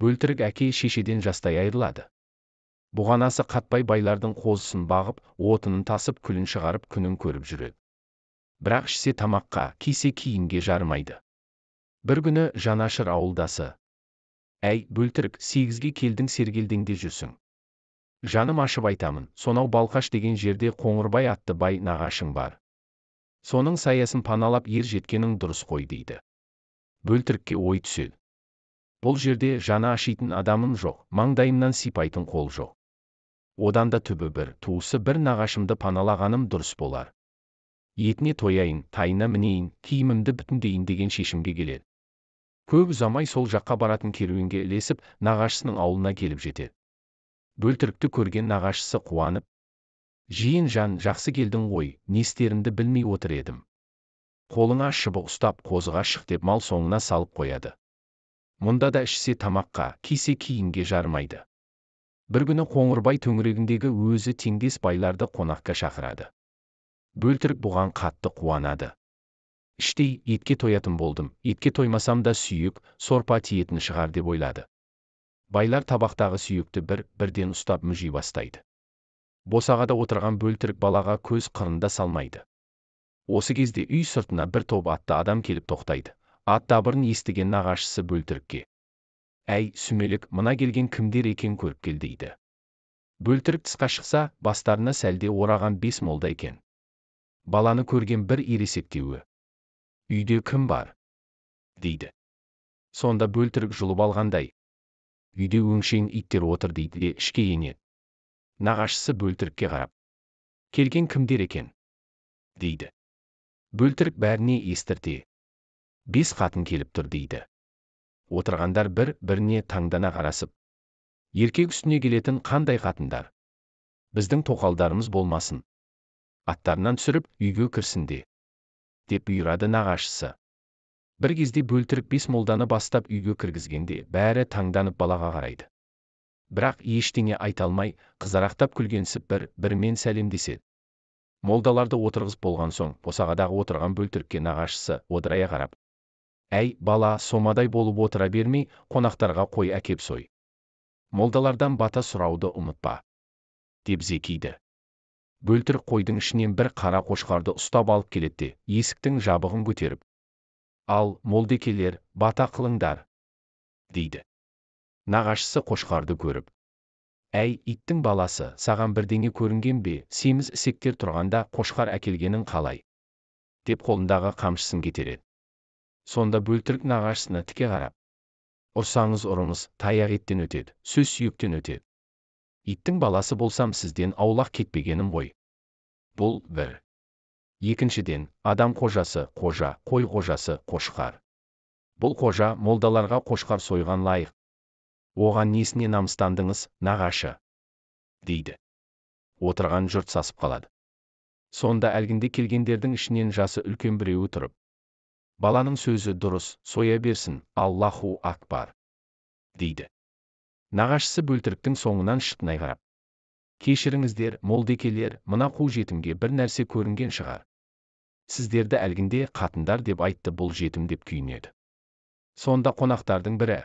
Бөлтірік әке шешеден жастай айырылады. Бұғанасы қатпай байлардың қозысын бағып, отынын тасып, күлін шығарып, күнін көріп жүреді. Бірақ ішсе тамаққа, кисе киімге жарымайды. Бір күні жанашыр ауылдасы: «Әй, Бөлтірік, 8-ге келдің, сергелдеңде жүрсің. Жаным ашып айтамын, сонау Балқаш деген жерде Қоңырбай атты бай нағашың бар. Соның саясын паналап ер жеткенің дұрыс қой», – дейді. Бөлтірікке ой түседі. Бұл жерде жаны ашитын адамым жоқ, маңдайымнан сипайтын қол жоқ. Одан да түбі бір, туысы бір нағашымды паналағаным дұрыс болар. Етіне тояйын, тайына мінейін, киімімді бүтіндейін деген шешімге келеді. Көп ұзамай сол жаққа баратын керуенге ілесіп, нағашысының ауылына келіп жетеді. Бөлтірікті көрген нағашысы қуанып: «Жиен жан, жақсы келдің ғой, не істерімді білмей отыр едім. Қолыңа шыбық ұстап, қозыға шық», – деп мал соңына салып қояды. Мұнда да ішсе тамаққа, кисе киімге жарымайды. Бір күні Қоңырбай төңірегіндегі өзі теңдес байларды қонаққа шақырады. Бөлтірік бұған қатты қуанады. Іштей етке тоятын болдым, етке тоймасам да сүйек, сорпа тиетін шығар деп ойлады. Байлар табақтағы сүйекті бір бірден ұстап мүжи бастайды. Босағада отырған Бөлтірік балаға көз қырында салмайды. Осы кезде үй сыртына бір топ атты адам келіп тоқтайды. Ат дабырын естіген нағашысы Бөлтірікке: «Әй, сүмелек, мына келген кімдер екен, көріп кел», – дейді. Бөлтірік тысқа шықса, бастарына сәлде ораған 5 молда екен. Баланы көрген бір ересектеуі: «Үйде кім бар?» – дейді. Сонда Бөлтірік жұлып алғандай: «Үйде өңшең иттер отыр», – дейді де ішке енеді. Нағашысы Бөлтірікке қарап: «Келген кімдер екен?» – дейді. Бөлтірік бәріне естірте: «5 қатын келіп тұр», – дейді. Отырғандар бір біріне таңдана қарасып: «Еркек үстіне келетін қандай қатындар? Біздің тоқалдарымыз болмасын. Аттарынан түсіріп, үйге кірсін де», – деп бұйырады нағашысы. Бір кезде Бөлтірік 5 молданы бастап үйге кіргізгенде, бәрі таңданып балаға қарайды. Бірақ ештеңе айта алмай, қызарақтап күлгенсіп бір бірімен сәлемдеседі. Молдаларды отырғызып болған соң, босағадағы отырған Бөлтірікке нағашысы одырая қарап: «Әй, бала, сомадай болып отыра бермей, қонақтарға қой әкеп сой. Молдалардан бата сұрауды ұмытпа», – деп зекиді. Бөлтірік қойдың ішінен бір қара қошқарды ұстап алып келеді де, есіктің жабығын көтеріп: «Ал, молдекелер, бата қылыңдар», – дейді. Нағашысы қошқарды көріп: «Әй, иттің баласы, саған бірдеңе көрінген бе, семіз ісектер тұрғанда қошқар әкелгенің қалай?» – деп қолындағы қамшысын кетереді. Сонда Бөлтірік нағашысына тіке қарап: «Ұрсаңыз ұрыңыз, таяқ еттен өтеді, сөз сүйектен өтеді. Иттің баласы болсам, сізден аулақ кетпегенім ғой. Бұл бір. Екіншіден, адам қожасы қожа, қой қожасы қошқар. Бұл қожа молдаларға қошқар сойған лайық. Оған несіне намыстандыңыз, нағашы?» – дейді. Отырған жұрт сасып қалады. Сонда әлгінде келгендердің ішінен жасы үлкен біреуі тұрып: «Баланың сөзі дұрыс, соя берсін, Аллаху акбар», – дейді. Нағашысы Бөлтіріктің соңынан шытынай қарап: «Кешіріңіздер, молдекелер, мына қу жетімге бір нәрсе көрінген шығар. Сіздерді әлгінде қатындар деп айтты бұл жетім», – деп күйінеді. Сонда қонақтардың бірі: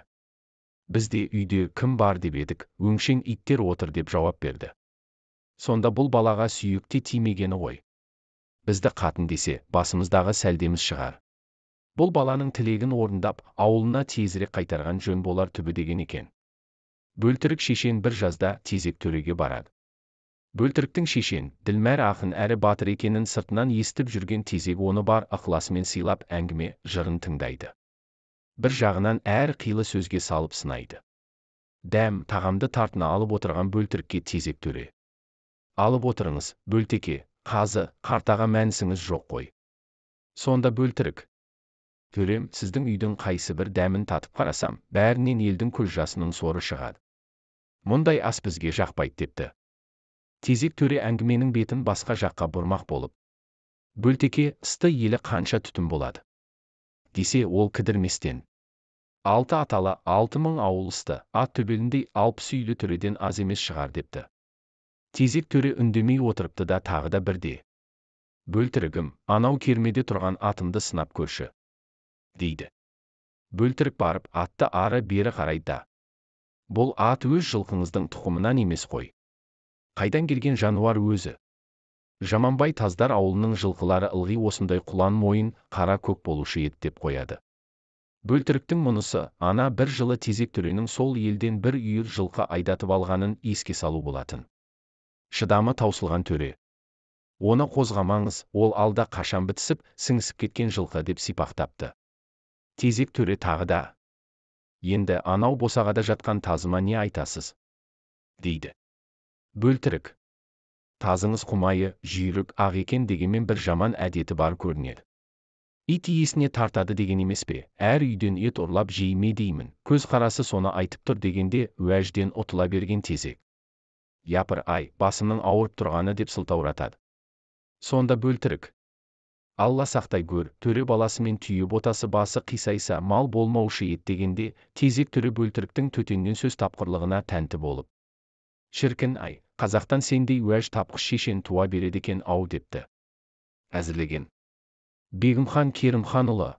«Бізде үйде кім бар деп едік, өңшең иттер отыр», – деп жауап берді. Сонда: «Бұл балаға сүйек те тимегені ғой. Бізді қатын десе, басымыздағы сәлдеміз шығар. Бұл баланың тілегін орындап, ауылына тезірек қайтарған жөн болар түбі», – деген екен. Бөлтірік шешен бір жазда Тезек төреге барады. Бөлтіріктің шешен, ділмәр ақын әрі батыр екенін сыртынан естіп жүрген Тезек оны бар ықыласымен сыйлап, әңгіме, жырын тыңдайды. Бір жағынан әр қилы сөзге салып сынайды. Дәм, тағамды тартына алып отырған Бөлтірікке Тезек төре: «Алып отырыңыз, Бөлтеке, қазы, қартаға мәнісіңіз жоқ қой». Сонда Бөлтірік: «Төрем, сіздің үйдің қайсы бір дәмін татып қарасам, бәрінен елдің көз жасының соры шығады. Мұндай ас бізге жақпайды», – депті. Тезек төре әңгіменің бетін басқа жаққа бұрмақ болып: «Бөлтеке, ысты елі қанша түтін болады?» – десе, ол кідірместен: «6 аталы 6000 ауыл ысты, ат төбеліндей 60 үйлі төреден аз емес шығар», – депті. Тезек төре үндемей отырыпты да тағы да бірде: «Бөлтірігім, анау кермеде тұрған атымды сынап көрші», – дейді. Бөлтірік барып атты ары бері қарайды да. Бұл ат өз жылқыңыздың тұқымынан емес қой. Қайдан келген жануар өзі? Жаманбай таздар ауылының жылқылары ылғи осындай құлан мойын, қара көк болушы еді деп қояды. Бөлтіріктің мұнысы, ана бір жылы Тезек төренің сол елден бір үйір жылқы айдатып алғанын еске салу болатын. Шыдамы таусылған төре. Оны қозғамаңыз, ол алда қашан бітісіп, сіңісіп кеткен жылқы деп сипақтапты. Тезек төре тағы да. Енді анау босағада жатқан тазыма не айтасыз? Дейді. Бөлтірік. Тазыңыз құмайы, жүйрік, ақ екен дегенмен бір жаман әдеті бар көрінеді. Ит иесіне тартады деген емес пе, әр үйден ет ұрлап жей ме деймін, көз қарасы соны айтып тұр дегенде уәжден ұтыла берген Тезек. Япыр ай, басымның ауырып тұрғаны деп сылтауратады. Сонда Бөлтірік. Алла сақтай гөр, төре баласымен түйе ботасы басы қисайса мал болмаушы еді дегенде, Тезек төре Бөлтіріктің төтеннен сөз тапқырлығына тәнті болып. Шіркін ай, қазақтан сендей уәж тапқыш шешен туа береді екен ау депті. Әзірлеген. Бегімхан Керімханұлы.